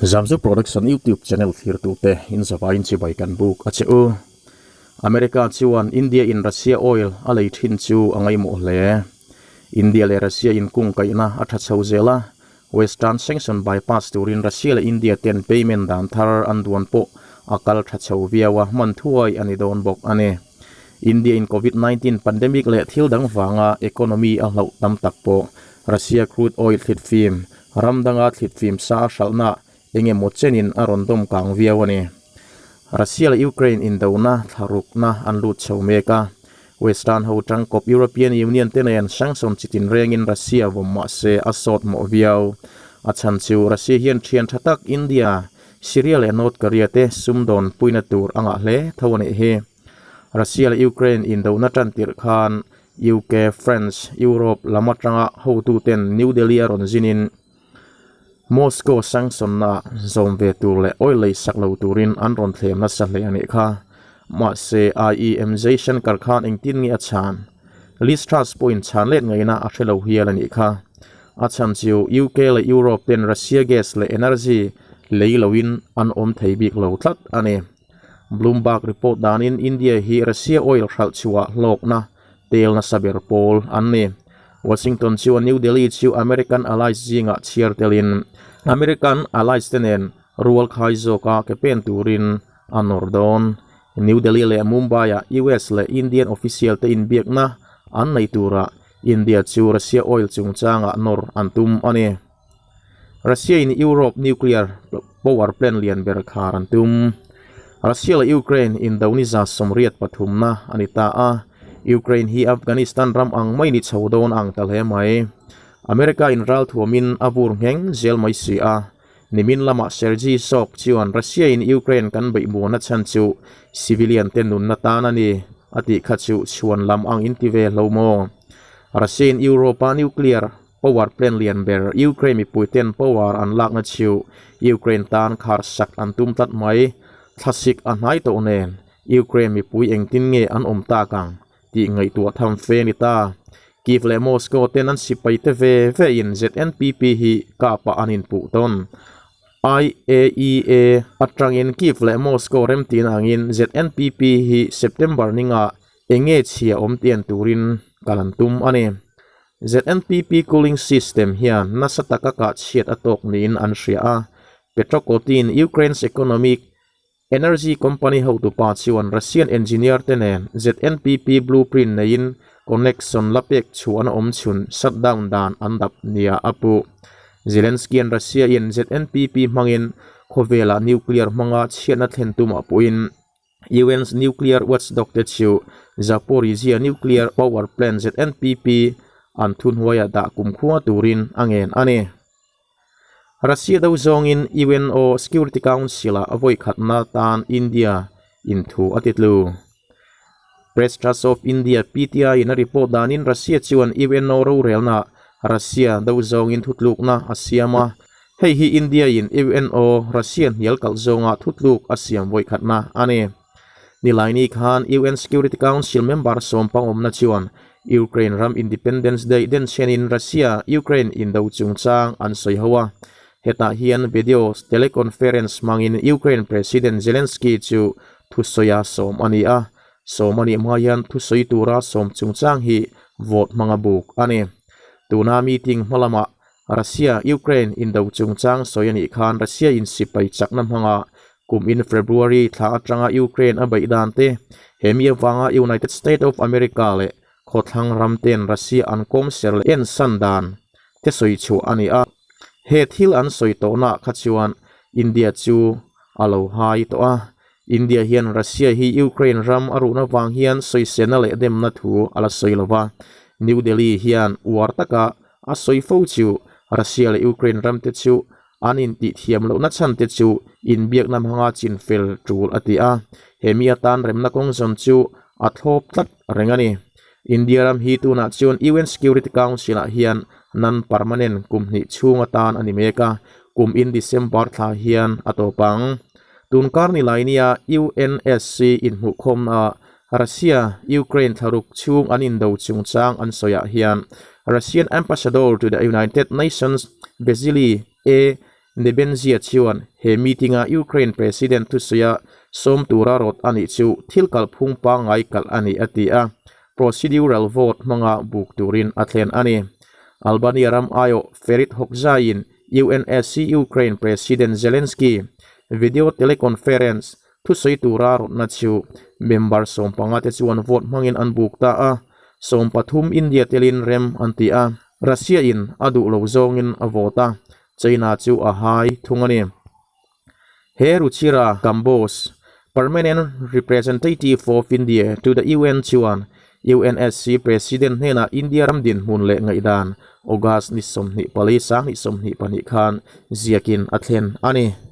Zamzu Production YouTube channel thlirtute in zavaiin chibai kan buk a che u. America chuan India in Russia oil a lei thin chu a ngaihmawh hle. India leh Russia inkungkaihna a tha chho zel a, Western sanction bypass turin Russia leh India ten payment dan thar an duan pawh a kal tha chho viau a, hman thuai a ni dawn bawk a ni. India in Covid 19 pandemic leh thil dang vanga economy a hlauh tam tak pawh Russia crude oil thlit fim Ram danga thlit fim sa a hralhna eng emaw chenin a rawn dawm kang viau a ni. Russia leh Ukraine indona thlarukna an lut chho mek a, Western ho tangkawp European Union te nen sanction chi tinrengin Russia vawm mah se a sawt mawh viau. A chhan chu Russia hian thian tha tak India, Syria leh North Korea te sumdawn puina tur a ngah hle tho a nih hi. Russia leh Ukraine indona tan tirh khan UK, France, Europe lam atanga hotuten New Delhi a rawn zinin Moscow sanction-na zawm ve tur leh oil lei sak lo turin an rawn thlem nasa hle a nih kha. Mahse, IEM Jaishankar khan engtin nge a chhan? Liz Truss pawhin chhan let ngaihna a hre lo hial a nih kha. A chhan chu UK leh Europe ten Russia gas leh energy lei loin an awm thei bik lo tlat a ni. Bloomberg report danin India hi Russia oil hralh chhuah hlawkna tel nasa ber pawl an ni. Washington chuan New Delhi chu American allies zingah chhiar telin American allies te nen rual khai zawka ke pen turin a nawr dawn. New Delhi leh Mumbai-ah US leh Indian official te inbiakna an nei turah India chu Russia oil chungchangah nawr an tum a ni. Russia in Europe nuclear power plant lian ber khar an tum. Russia leh Ukraine indo ni 83 na a ni ta a, Ukraine hi Afghanistan ram ang mai ni chho dawn ang ta hle mai. America in ral thuamin a vur ngheng zel mai si a, nimin lamah Sergei Shoigu chuan Russia in Ukraine kan beih muana chhan chu civilian te nunna tan a ni a tih kha chu chhuan lam ang in ti ve hlo maw? Russia in Europe-a nuclear Power plant lian ber Ukraine mipuiten power an lakna chu Ukraine tan khar sak an tum tlat mai. Thlasik a hnai tawh nen Ukraine mipui engtin nge an awm tak ang tih ngaihtuah tham fe a ni ta. Kyiv leh Moscow ten an sipai te ve ve in ZNPP hi kap ah an inpuh tawn. IAEA atangin Kyiv leh Moscow remtin angin ZNPP hi September ninga enge chhia awm tian turin kal an tum a ni. ZNPP cooling system hian nasa taka kah chhiat a tawk niin an hria a, Petrokotin, Ukraine's economic energy company hotupa chuan Russian engineer te nen ZNPP blueprint neiin connection la pek chhuahna awm chhun shutdown dan an dap nia a puh. Zelensky-a'n Russia-in ZNPP hmangin khawvelah nuclear hmanga chhiatna thlen tumah pawhin UN's nuclear watchdog te chu Zaporizhzhia nuclear power plant ZNPP an thuhnuaia dah kumkhua turin a ngen a ni. Russia do zawngin UNO Security Council-ah a vawi khatna tan India in thu a ti tlu. Press Trust of India, PTI, in a report danin Russia chuan UNO rorelnaah Russia do zawngin thutlukna a siam a, Hei hi India in UNO Russia hnial kalh zawnga thutluk a siam vawikhatna a ni. Nilaini khan UN Security Council member sawmpang awmna chuan Ukraine ram Independence Day denchhenin Russia Ukraine indo chungchang an sawi ho a. Hetah hian video teleconference hmangin Ukraine President Zelensky chu thusawia sawm a ni a. Sawm a nih hma hian thusawi tura sawm chungchang hi vote hmanga buk a ni. Tuna meeting hmalamah Russia, Ukraine indo chungchang sawi a nih khan Russia in sipai chakna hmanga kum in February thla atanga Ukraine a beih dan te, he mi avanga United State of America leh khawthlang ram ten Russia an kawm ser leh ensan dan te sawi chhuah a ni a. He thil an sawi tawhnaah kha chuan India chu a lo hai tawh a. India hian Russia hi Ukraine ram a ruhna vang hian sawiselna leh demna thu a la sawi lo va. New Delhi hian uar taka A sawi fo chu Russia leh Ukraine ram te chu an intih thiam lohna chhan te chu inbiakna hmanga chin fel tul a ti a, he mi atan remna kawng zawn chu a thlawp tlat reng a ni. India ram hi tunah chuan UN Security Council ah hian non-permanent kum hnih chhung atan a ni mek a, kum in December thla hian a tawp ang. Tunkar ni lai nia UNSC inhmuhkhawmna ah Russia, Ukraine thlaruk chhung an indo chungchang an sawiah hian Russian Ambassador to the United Nations Vasily A. Nebenzia chuan he meeting-a Ukraine President thusawi a sawm tura rawt a nih chu thil kalphung pangngai kalh a ni a ti a, procedural vote hmanga buk turin a thlen a ni. Albania ram aiawh Ferit Hoxhaiin UNSC Ukraine President Zelensky video teleconference Thusawi tura rawtna chu member 15 te chuan vote hmangin an buk ta a, 13 India telin rem an ti a, Russia in a duh lo zawngin a vote a, China chu a hai thung a ni. He Ruchira Kamboj, Permanent Representative of India to the UN chuan UNSC President hnenah India ram dinhmun leh ngaihdan August ni 24 22 khan ziakin a thlen a ni.